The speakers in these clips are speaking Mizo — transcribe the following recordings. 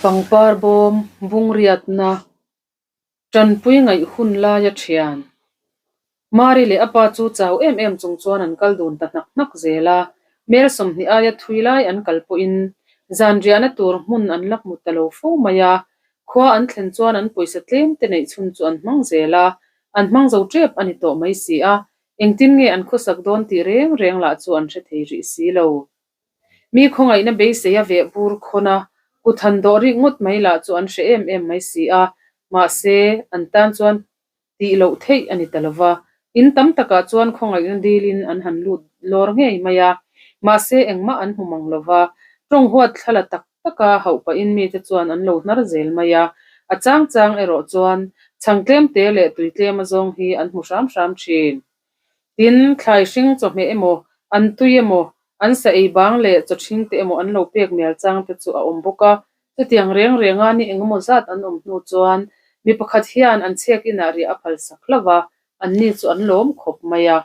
Pangpar bawm bungriatna tanpui ngaih hun laia thian. Mari leh a pa chu chau em em chung chuan an kal dun ta hnak hnak zel a, mel 20 aia thui lai an kal pawhin zan riahna tur hmun an la hmu ta lo fo mai a, khua an thlen chuan an pawisa tlem te neih chhun chu an hmang zel a, an hmang zo tep a ni tawh mai si a, engtin nge an khawsak dawn tih reng reng lah chu an hre thei rih si lo. Mi khawngaihna beisei a veh bur khawn a, kut han dawh rik ngawt mai lah chu an hre em em mai si a, mahse, an tan chuan tih loh theih a ni ta lo va. In tam takah chuan khawngaihna dilin an han lut lawr ngei mai a, mahse, engmah an hmu mang lo va, tawng huat thla la tak taka hauh pahin mite chuan an lo hnar zel mai a, a chang chang erawh chuan chhang tlemte leh tui tlem azawng hi an hmu hram hram thin. Tin, thlai hring chawhmeh emaw, an tui emaw, an sa ei bang leh chaw ṭhing te emaw an lo pek mial chang te chu a awm bawk a. Chutiang reng renga ni engemaw zat an awm hnu chuan mi pakhat hian an chhek inah riah a phal sak hlauh a, anni chu an lawm khawp mai a.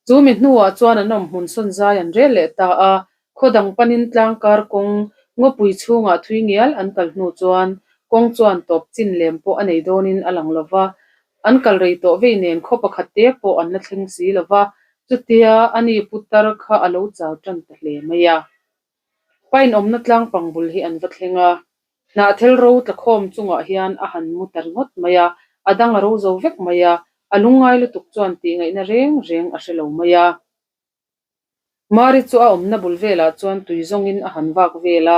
Chu mi hnuah chuan an awm hmun sawn zai an rel leh ta a, khaw dang panin tlang kar kawng ngawpui chhungah thui ngial an kal hnu chuan kawng chuan tawp chin lem pawh a nei dawnin a lang lo va, an kal rei tawh vei nen khaw pakhat te pawh an la thleng si lo va, chutia ani putar kha a lo chau tan ta hle mai a. Pine awmna tlang pang bul hi an va thleng a, hnahthel ro tlakhawm chungah hian a han mu ta ringawt mai a, a dang a ro zo vek mai a, a lungngai lutuk chuan tihngaihna reng reng a hre lo mai a. Mari chu a awmna bul velah chuan tui zawngin a han vak vel a,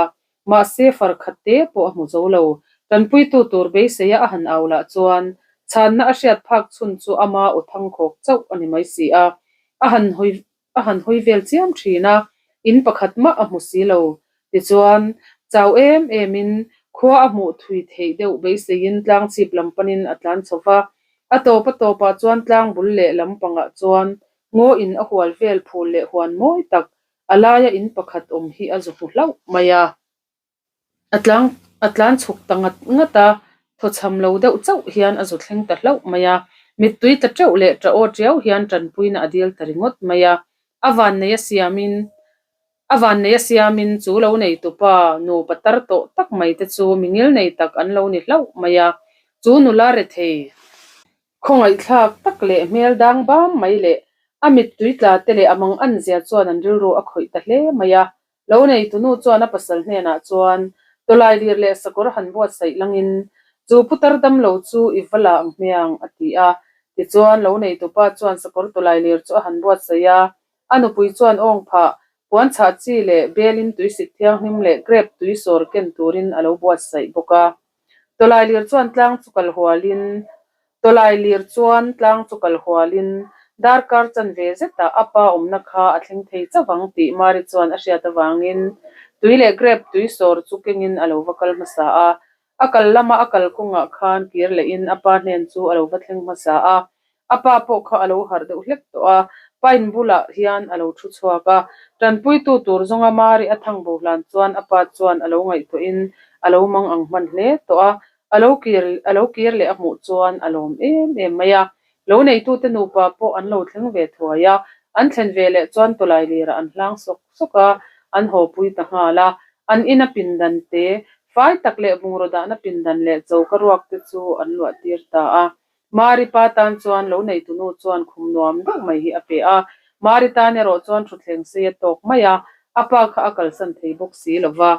mahse far khat te pawh a hmu zo lo. Tanpuitu tur beiseia a han au lah chuan chhanna a hriat phak chhun chu ama aw thangkhawk chauh a ni mai si a, a han hawi a han hawi vel chiam thin a, in pakhat mah a hmu si lo. Tichuan, chau em emin khua a hmuh thui theih deuh beiseiin tlang chhip lam panin a tlan chho va. A tawp a tawpah chuan tlang bul leh lam pangah chuan ngaw in a hual vel phul leh huan mawi tak a laia in pakhat awm hi a zu hmu hlauh mai a. A tlang a tlan chhuk ta ngat ngat a, thawchham lo deuh chauh hian a zu thleng ta hlauh mai a, mittui tla teuh leh tah aw tiau hian tanpuina a dil ta ringawt mai a, a vannei a siamin a vannei a siamin chu lo nei tupa nupa tar tawh tak mai te chu mi ngil nei tak an lo ni hlauh mai a, chu nula rethei Khawngaihthlak tak leh hmel dang bam mai leh a mittui tla te leh a mang an zia chuan an rilru a khawih ta hle mai a. Lo neitunu chuan a pasal hnenah chuan tawlai lir leh sakawr han buatsaih langin, Chu putar damlo chu i va la ang hmiang, a ti a. Tichuan, lo neitupa chuan sakawr tawlai lir chu a han buatsaih a. A nupui chuan awng phah, puan chhah chi leh belin tuisik thianghlim leh grape tui sawr ken turin a lo buatsaih bawk a. Tawlai lir chuan tlang chu kal hualin Tawlai lir chuan tlang chu kal hualin darkar chanve zetah a pa awmna kha a thleng thei chauh ang tih Mari chuan a hriat avangin tui leh grape tui sawr chu kengin a lo va kal hmasa a. A kal lama a kal kawngah khan kir lehin a pa hnen chu a lo va thleng hmasa a. A pa pawh kha a lo harh deuh hlek tawh a, pine bulah hian a lo thu chhuak a. Tanpuitu tur zawnga Mari a thang bo hlan chuan a pa chuan a lo ngaihtuahin a lo mang ang hman hle tawh a. A lo kir a lo kir leh a hmuh chuan a lawm em em mai a. Lo neitute nupa pawh an lo thleng ve thuai a, an thlen ve leh chuan tawlai lirah an hlang sawk sawk a, an haw pui ta nghal a. An ina pindan te, fai tak leh bungraw dahna pindan leh choka ruak te chu an luah tir ta a. Mari pa tan chuan lo neitunu chuan khum nuam deuh mai hi a pe a, Mari tan erawh chuan thutthleng sei a tawk mai a, a pa kha a kalsan thei bawk si lo va.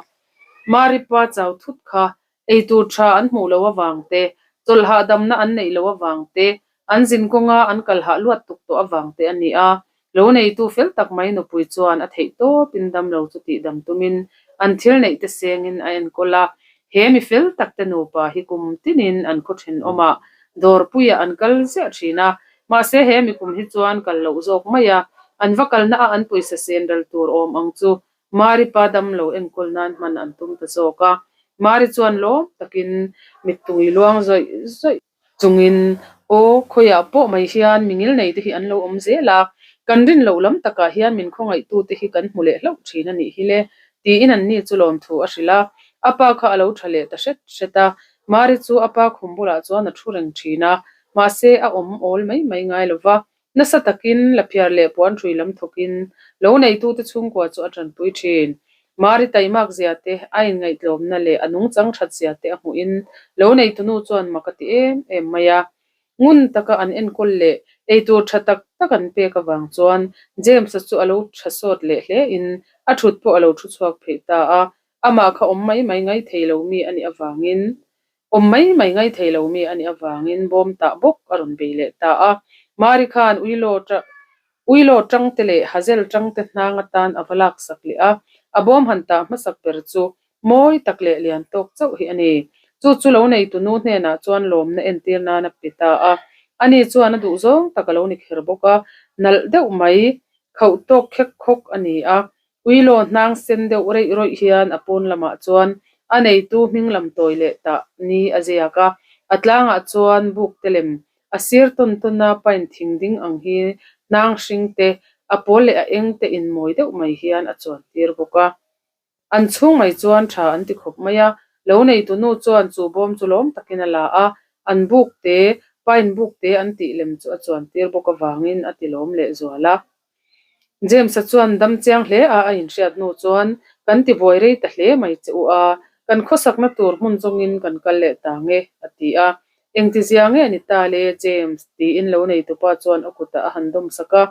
Mari pa chau thut kha eitur tha an hmuh loh avang te, chawlh hahdamna an neih loh avang te, an zin kawnga an kal hah luat tuk tawh avang te a ni a. Lo neitu fel tak mai nupui chuan a theih tawpin damlo chu tihdam tumin an thil neih te sengin a enkawl a. He mi fel tak te nupa hi kum tinin an khaw thenawmah dawrpuiah an kal ziah thin a. Mahse he mi kum hi chuan kal loh zawk mai a, an va kalna a an pawisa sen ral tur awm ang chu Mari pa damlo enkawl nan hman an tum ta zawk a. Mari chuan lawm takin mittui luang zawih zawih. Chungin, Aw, khawiah pawh mai hian mi ngil nei te hi an lo awm zel a, kan rin loh lam takah hian min khawngaihtu te hi kan hmu leh hlauh thin a nih hi le, tiin anni chu lawmthu a hrilh a. A pa kha a lo tha leh ta hret hret a. Mari chu a pa khum bulah chuan a thu reng thin a, mahse a awm awl mai mai ngai lo va. Nasa takin Laphiar leh Puanhrui lam thawkin lo neitute chhungkua chu a tanpui thin. Mari taimak zia te, a inngaihtlawmna leh a nungchang that zia te a hmuhin lo neitunu chuan mak a ti em em mai a. Ngun taka an enkawl leh eitur tha tak tak an pek avang chuan James-a chu a lo tha sawt leh hle in a thut pawh a lo thu chhuak pheih ta a. Amah kha awm mai mai ngai thei lo mi a nih avangin awm mai mai ngai thei lo mi a nih avangin bawm tah bawk a rawn bei leh ta a. Mari khan Uilaw Uilaw tangte leh Hazel tangte hnang atan a va laksak leh a, a bawm han tah hmasak ber chu mawi tak leh lian tawk chauh hi a ni. Chu chu lo neitu nu hnenah chuan lawmna entir nan a pe ta a, ani chuan a duh zawng tak a lo ni kher bawk a, nalh deuh mai, khauh tawk khek khawk a ni a. Uilaw hnang sen deuh reih rawih hian a pawn lamah chuan a neitu hming lam tawi leh tah ni a ziak a, a tlangah chuan buk te lem A sir tawn tawn a pine thing ding ang hi hnang hring te, a pawl leh a eng te in mawi deuh mai hian a chuan tir bawk a. An chhung mai chuan tha an ti khawp mai a, lo neitu nu chuan chu bawm chu lawm takin a la a, an buk te, pine buk te an tih lem chu a chuan tir bawk avangin a ti lawm leh zual a. James-a chuan dam chiang hle a a inhriat hnu chuan, Kan ti buai rei ta hle mai che u a, kan khawsakna tur hmun zawngin kan kal leh ta nge, a ti a. Engti zia nge ni ta le, James? tiin lo neitupa chuan a kutah a han dawm sak a.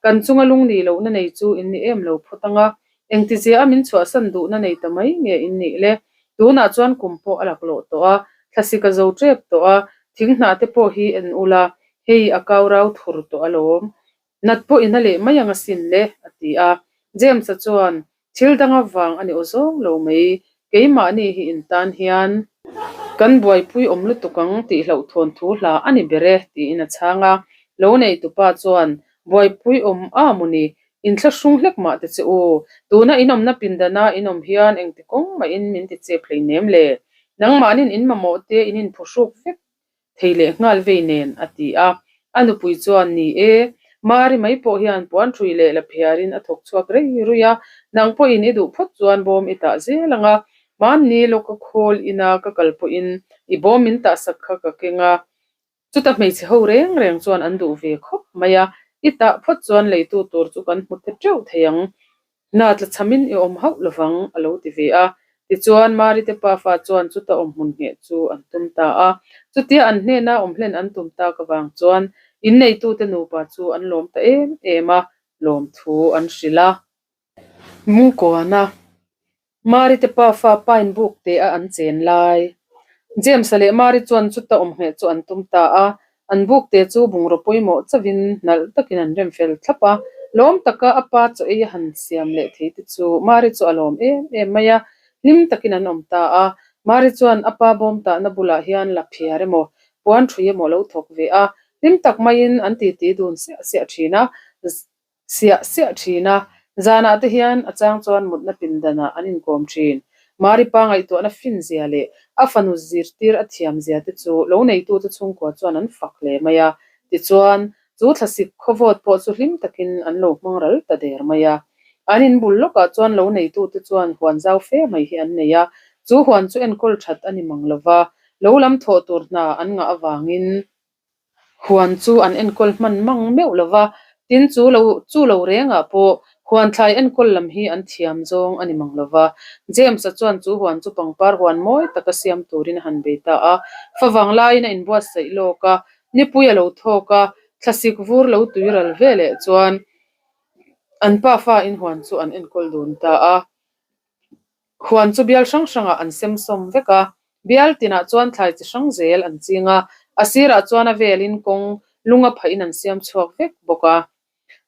Kan chunga lungni lohna nei chu in ni em lo phawt ang a, engti zia a min chhuahsan duhna nei ta mai nge in nih le? Tunah chuan kum pawh a laklawh tawh a, thlasik a zo tep tawh a, thing hnah te pawh hi en ula, hei a kau rau thur tawh alawm. Nat pawh in a leh mai ang asin le, a ti a. James-a chuan, Thil dang avang a ni aw zawng lo mai, keimahni hi in tan hian kan buaipui awm lutuk ang tih hlauhthawn thu hla a ni ber e, tiin a chhang a. Lo neitupa chuan, Buaipui awm a maw ni, inthlahrung hlek mah te che u, tuna in awmna pindana in awm hian engti kawng mahin min ti chep hleinem le, nangmahnin in mamawh te in inphuhruk vek thei leh nghal vei nen, a ti a. A nupui chuan, Ni e, Mari mai pawh hian puan ṭhui leh la phiarin a thawk chhuak rei rui a, nang pawhin i duh phawt chuan bawm i tah zel ang a, hmanni lawka khawl ina ka kal pawhin i bawm min tahsak kha ka keng a. Chuta hmeichhe ho reng reng chuan an duh ve khawp mai a, i tah phawt chuan leitu tur chu kan hmu ta teuh thei ang. Hna tla chhamin i awm hauh lovang, a lo ti ve a. Tichuan, Mari te pafa chuan chuta awm hmun ngheh chu an tum ta a. Chutia an hnena awm hlen an tum tak avang chuan inneitute nupa chu an lawm ta em em a, lawmthu an hrilh a. Mungkuana. Mari te pafa pine buk te a an chen lai. James-a leh Mari chuan chuta awm ngheh chu an tum ta a, an buk te chu bungraw pawimawh chauhin nalh takin an rem fel thlap a. Lawm taka a pa chaw ei a han siam leh thei te chu Mari chu a lawm em em mai a, hlim takin an awm ta a. Mari chuan a pa bawm tahna bulah hian la phiar emaw, puan ṭhui emaw a lo thawk ve a, hlim tak maiin an titi dun siah siah ṭhin a. Siah siah thin a, zanah te hian a chang chuan mutna pindanah an inkawm thin. Mari pa ngaihtuahna fin zia leh a fanu zirtir a thiam zia te chu lo neitute chhungkua chuan an fak hle mai a. Tichuan, chu thlasik khawvawt pawh chu hlim takin an lo hmang ral ta der mai a. An inbul lawkah chuan lo neitute chuan huan zau fe mai hi an nei a, chu huan chu enkawl that a ni mang lova, lo lam thawh tur hna an ngah avangin Huan chu an enkawl hman mang meuh lo va, tin chu lo chu lo rengah pawh huan thlai enkawl lam hi an thiam zawng a ni mang lo va. James-a chuan chu huan chu pangpar huan mawi taka siam turin a han bei ta a. Favang laiin a inbuatsaih lawk a, nipui a lo thawk a, thlasik vur lo tui ral ve leh chuan an pafa in huan chu an enkawl dun ta a. Huan chu bial hrang hrangah an sem sawm vek a, bial tinah chuan thlai chi hrang zel an ching a, a sirah chuan a velin kawng lunga phahin an siam chhuak vek bawk a.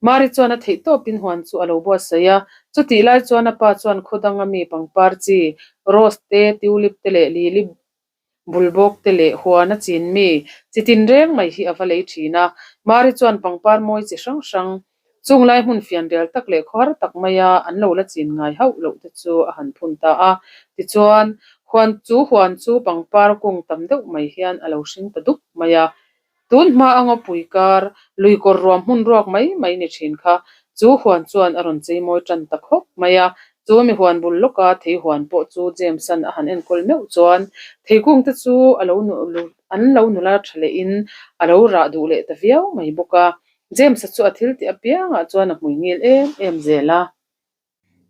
Mari chuan a theih tawpin huan chu a lo buatsaih a, chutih lai chuan a pa chuan khaw danga mi pangpar chi, rose te, tulip te leh lily Bulbawk te leh huan a chin mi chi tin reng mai hi a va lei thin a. Mari chuan pangpar mawi chi hrang hrang, chung lai hmun fianrial tak leh khawhar tak maia an lo la chin ngai hauh loh te chu a han phun ta a. Tichuan, huan chu huan chu pangpar kung tam deuh mai hian a lo hring ta dup mai a. Tun hma a ngawpui kar, lui kawr ruam hmun ruak mai mai ni thin kha, chu huan chuan a rawn chei mawi tan ta khawp mai a. Chu mi huan bul lawka thei huan pawh chu James-a'n a han enkawl meuh chuan theikung te chu a lo an lo nula tha lehin a lo rah duh leh ta viau mai bawk a. James-a chu a thil tih apiangah chuan a hmui ngil em em zel a.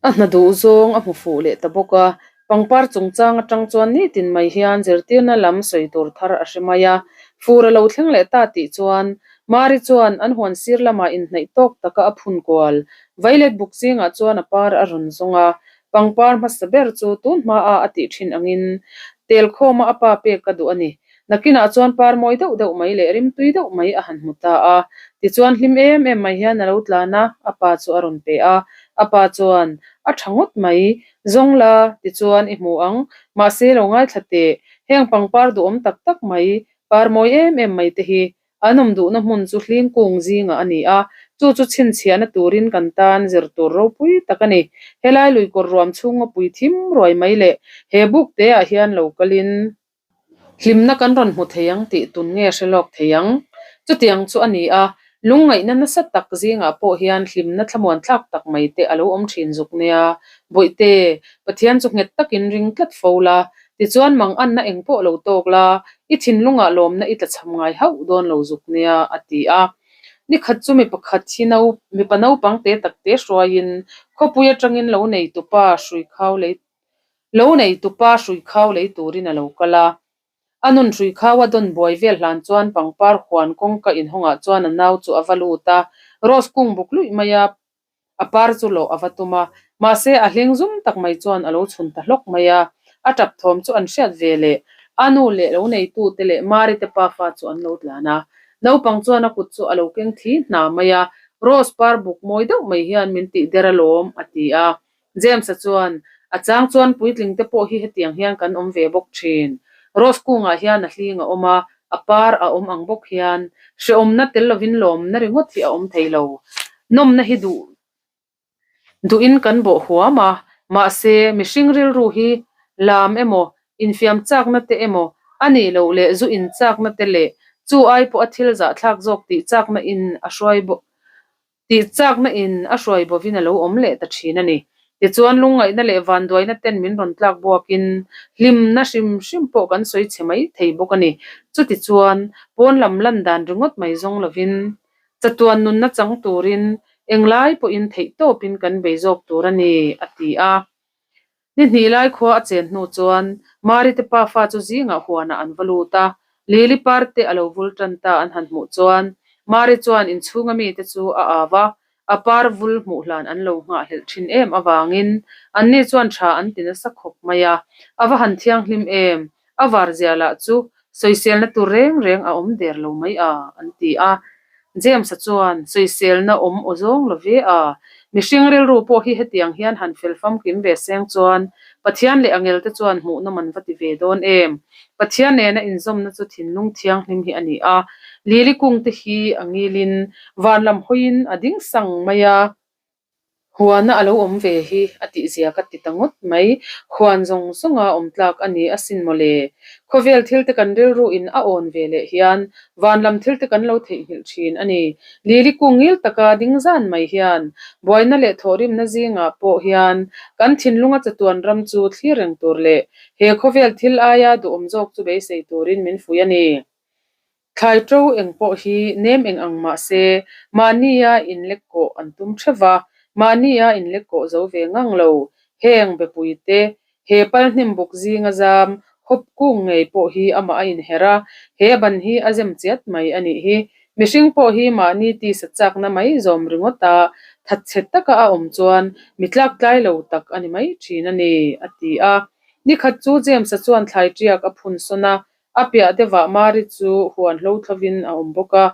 A hna duh zawng a hmu fuh leh ta bawk a, pangpar chungchang atang chuan nitin mai hian zirtirna lam sawi tur thar a hre mai a. Fur a lo thleng leh ta tih chuan Mari chuan an huan sir lamah inhnaih tawk taka a phun kual. Violet buk zingah chuan a par a rawn zawng a, pangpar hmasa ber chu tun hmaa a tih thin angin tel khawma a pa pek ka duh a ni. Nakinah chuan par mawi deuh deuh mai leh rimtui deuh mai a han hmu ta a. Tichuan hlim em em mai hian a lo tlan a, a pa chu a rawn pe a. A pa chuan, A tha ngawt mai, zawng la, tichuan i hmu ang. Mahse lo ngaithla teh, heng pangpar duhawm tak tak mai, par mawi em em mai te hi An awm duhna hmun chu hling kung zingah a ni a, chu chu chhinchhiahna turin kan tan zir tur ropui tak a ni. Helai luikawr ruam chhunga pui thim ruai mai leh he buk te ah hian lo kalin hlimna kan rawn hmu thei ang tih tun nge hre lawk thei ang. Chutiang chu a ni a, lungngaihna nasa tak zingah pawh hian hlimna thlamuan thlak tak mai te a lo awm thin zuk nia. Bawihte, Pathian chu nghet takin ring tlat fo la, Tichuan manganna eng pawh lo tawk la, i thinlungah lawmna i tlachham ngai hauh dawn lo zuk nia, a ti a. Ni khat chu mi pakhat hi no, mipa naupang te tak te hruaiin khawpui atangin lo nei tupa hrui khau lei, lo nei tupa hrui khau lei turin a lo kal a. A nun hrui khau a dawn buai vel hlan chuan pangpar huan kawngka inhawngah chuan a nau chu a va lut a, rose kung buk luih mai a. A par chu lawh a va tum a, mahse a hling zum tak mai chuan a lo chhun ta hlawk mai a. A tap thawm chu an hriat ve leh a nu leh lo neitute leh Mari te pafa chu an lo tlan a. Naupang chuan a kut chu a lo keng thi hna mai a, Rose par buk mawi deuh mai hian min tih der alawm, a ti a. James-a chuan, A chang chuan puitling te pawh hi hetiang hian kan awm ve bawk thin. Rose kungah hian a hling a awm a, a par a awm ang bawk hian hrehawmna tel lovin lawmna ringawt hi a awm thei lo. Nawmna hi duh duhin kan bawh huam a, mahse mihring rilru hi lam emaw, infiam chakna te emaw, a nih loh leh zu inchakna te leh chu ai pawh a thil zahthlak zawk tih chakna in a hruai bawk. Tih chakna in a hruai bovin a lo awm leh ta thin a ni. Tichuan lungngaihna leh vanduaina ten min rawn tlak buakin hlimna hrim hrim pawh kan sawi chhe mai thei bawk a ni. Chutichuan pawn lam lan dan ringawt mai zawng lovin chatuan nunna chang turin englai pawhin theihtawpin kan bei zawk tur a ni, a ti a. Ni hnih lai khua a chen hnu chuan Mari te pafa chu zingah huanah an va lut a, Lily par te a lo vul tan ta an han hmuh chuan Mari chuan inchhunga mite chu a au a, a par vul hmuh hlan an lo nghahhlelh thin em avangin anni chuan tha an ti nasa khawp mai a, a va han thianghlim em, a var zia lah chu sawiselna tur reng reng a awm der lo mai a, an ti a. James-a chuan, Sawiselna awm aw zawng lo ve a, mihring rilru pawh hi hetiang hian han fel famkim ve seng chuan Pathian leh angelte chuan hmuhnawm an va ti ve dawn em? Pathian nena inzawmna chu thinlung thianghlim hi a ni a, lili kungte hi a ngilin van lam hawiin a ding sang mai a. Huana a lo awm ve hi a tihzia ka ti ta ngawt mai. Huan zawng zawnga awm tlak a ni asin mawle. Khawvel thil te kan rilru in a awn ve leh hian van lam thil te kan lo theihnghilh thin a ni. Lili kung ngil taka ding zan mai hian buaina leh thawhrimna zingah pawh hian kan thinlunga chatuan ram chu thlir reng tur leh he khawvel thil aia duhawm zawk chu beisei turin min fuih a ni. Thlai ṭo eng pawh hi nem eng ang mah se, mahnia inlek kawh an tum ṭheuh va, mahnia inlek kawh zo ve ngang lo. Heng bepui te, he pal hnim buk zinga zam, hawp kung ngei pawh hi amah a inherh a, he ban hi a zem chiat mai a nih hi. Mihring pawh hi mahni tisa chakna mai zawm ringawt a, thatchhe taka a awm chuan mi tlaktlai lo tak a ni mai ṭhin a ni, a ti a. Nikhat chu James-a chuan thlai ṭiak a phun sawn a, A piah deuhah Mari chu huan hlo thlovin a awm bawk a.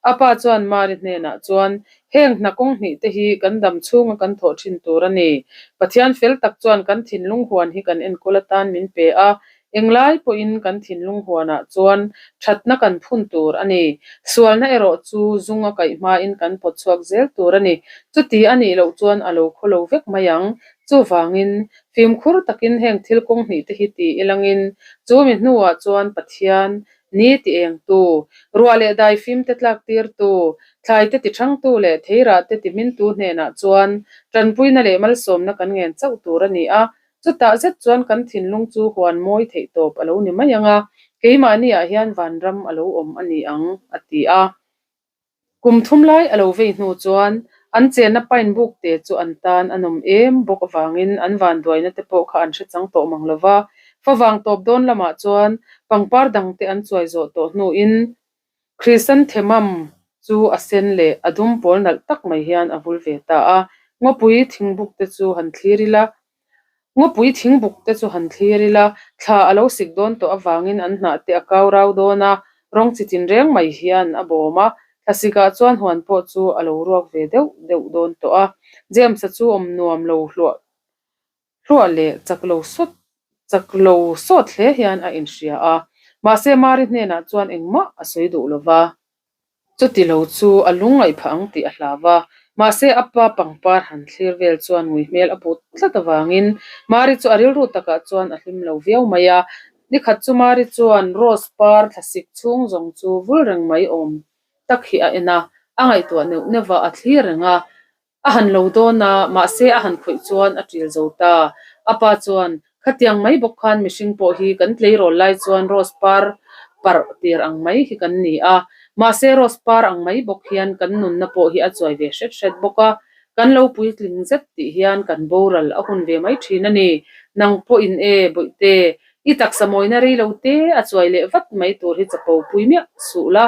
A pa chuan Mari hnenah chuan, Heng hna kawng hnih te hi kan dam chhunga kan thawh thin tur a ni. Pathian fel tak chuan kan thinlung huan hi kan enkawl atan min pe a, englai pawhin kan thinlung huanah chuan thatna kan phun tur a ni. Sualna erawh chu zung a kaih hmain kan pawt chhuak zel tur a ni. Chuti a nih loh chuan a lo khawlo vek mai ang. Chuvangin, fimkhur takin heng thil kawng hnih te hi ti ilangin, chu mi hnuah chuan Pathian, ni ti engtu, ruah leh daifim te tlak tirtu, thlai te ti thangtu leh theirah te ti hmintu hnenah chuan tanpuina leh malsawmna kan ngen chauh tur a ni a, chutah zet chuan kan thinlung chu huan mawi theih tawp a lo ni mai ang a, keimahniah hian vanram a lo awm a ni ang, a ti a. Kum thum lai a lo vei hnu chuan An chenna pine buk te chu an tan a nawm em bawk avangin an vanduaina te pawh kha an hre chang tawh mang lo va. Favang tawp dawn lamah chuan pangpar dangte an chuai zawh tawh hnuin Chrysanthemum chu a sen leh a dum pawl nalh tak mai hian a vul ve ta a. Ngawpui thingbuk te chu han thlir ila, Ngawpui thingbuk te chu han thlir ila, thla a lo sik dawn tawh avangin an hnah te a kau rau dawn a, rawng chi tin reng mai hian a bawm a, thlasikah chuan huan pawh chu a lo ruak ve deuh deuh dawn tawh a. James-a chu awm nuam lo hluah hluah leh chak lo sawt chak lo sawt hle hian a inhria a, mahse Mari hnenah chuan engmah a sawi duh lo va. Chuti lo chu a lung ngaih phah ang tih a hlau a, mahse a pa pangpar han thlir vel chuan ngui hmel a put tlat avangin Mari chu a rilru takah chuan a hlim lo viau mai a. Nikhat chu Mari chuan Rose par thlasik chhung zawng chu vul reng mai awm tak hi a en a, a ngaihtuah neuh neuh va, a thlir reng a. A han lo dawn a, mahse a han khawih chuan a ṭil zo ta. A pa chuan, Khatiang mai bawk khan mihring pawh hi kan tleirawl lai chuan rose par parh tir ang mai hi kan ni a, mahse rose par ang mai bawk hian kan nunna pawh hi a chuai ve hret hret bawk a, kan lo puitling zet tih hian kan boral a hun ve mai ṭhin a ni. Nang pawhin e, Bawihte, i taksa mawina rei lo te a chuai leh vat mai tur hi chapo pui miah suh la,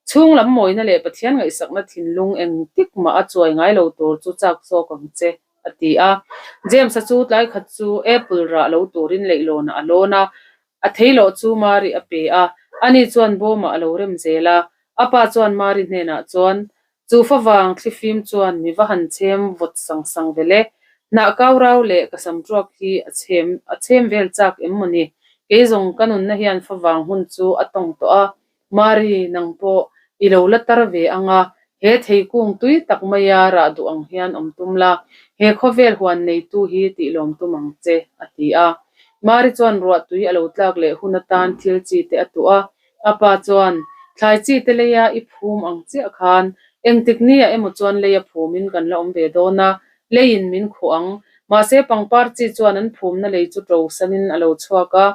Chhung lam mawina leh Pathian ngaihsakna thinlung engtik mah a chuai ngai lo tur chu chak zawk ang che, a ti a. James-a chu tlai khat chu apple rah lo turin leihlawnah a lawn a, a theiloh chu Mari a pe a, ani chuan bawmah a lo rem zel a. A pa chuan Mari hnenah chuan, Chu favang thlifim chuan mi va han chhem vawt sang sang vel e. Hnah kau rau leh ka sam tuak hi a chhem a chhem vel chak em mawni? Kei zawng ka nunna hian favang hun chu a tawng tawh a, Mari, nang pawh i lo la tar ve ang a, he theikung tui tak maia rah duh ang hian awm tum la, he khawvel huan neitu hi tih lawm tum ang che, a ti a. Mari chuan ruah tui a lo tlak leh hun atan thil chi te a tuah a, a pa chuan, Thlai chi te leia i phum ang chiah khan engtik nia emaw chuan leia phumin kan la awm ve dawn a, leiin min khuh ang. Mahse pangpar chi chuan an phumna lei chu ṭo sanin a lo chhuak a,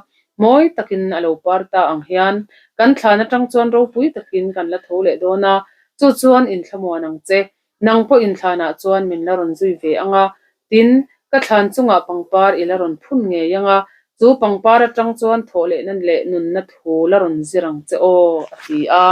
Mawi takin a lo par ta ang hian kan thlan atang chuan ropui takin kan la tho leh dawn a, chu chuan inthlamuan ang che. Nang pawh inthlanah chuan min la rawn zui ve ang a, tin, ka thlan chungah pangpar i la rawn phun ngei ang a, chu pangpar atang chuan thawh lehna leh nunna thu la rawn zir ang che aw, a ti a.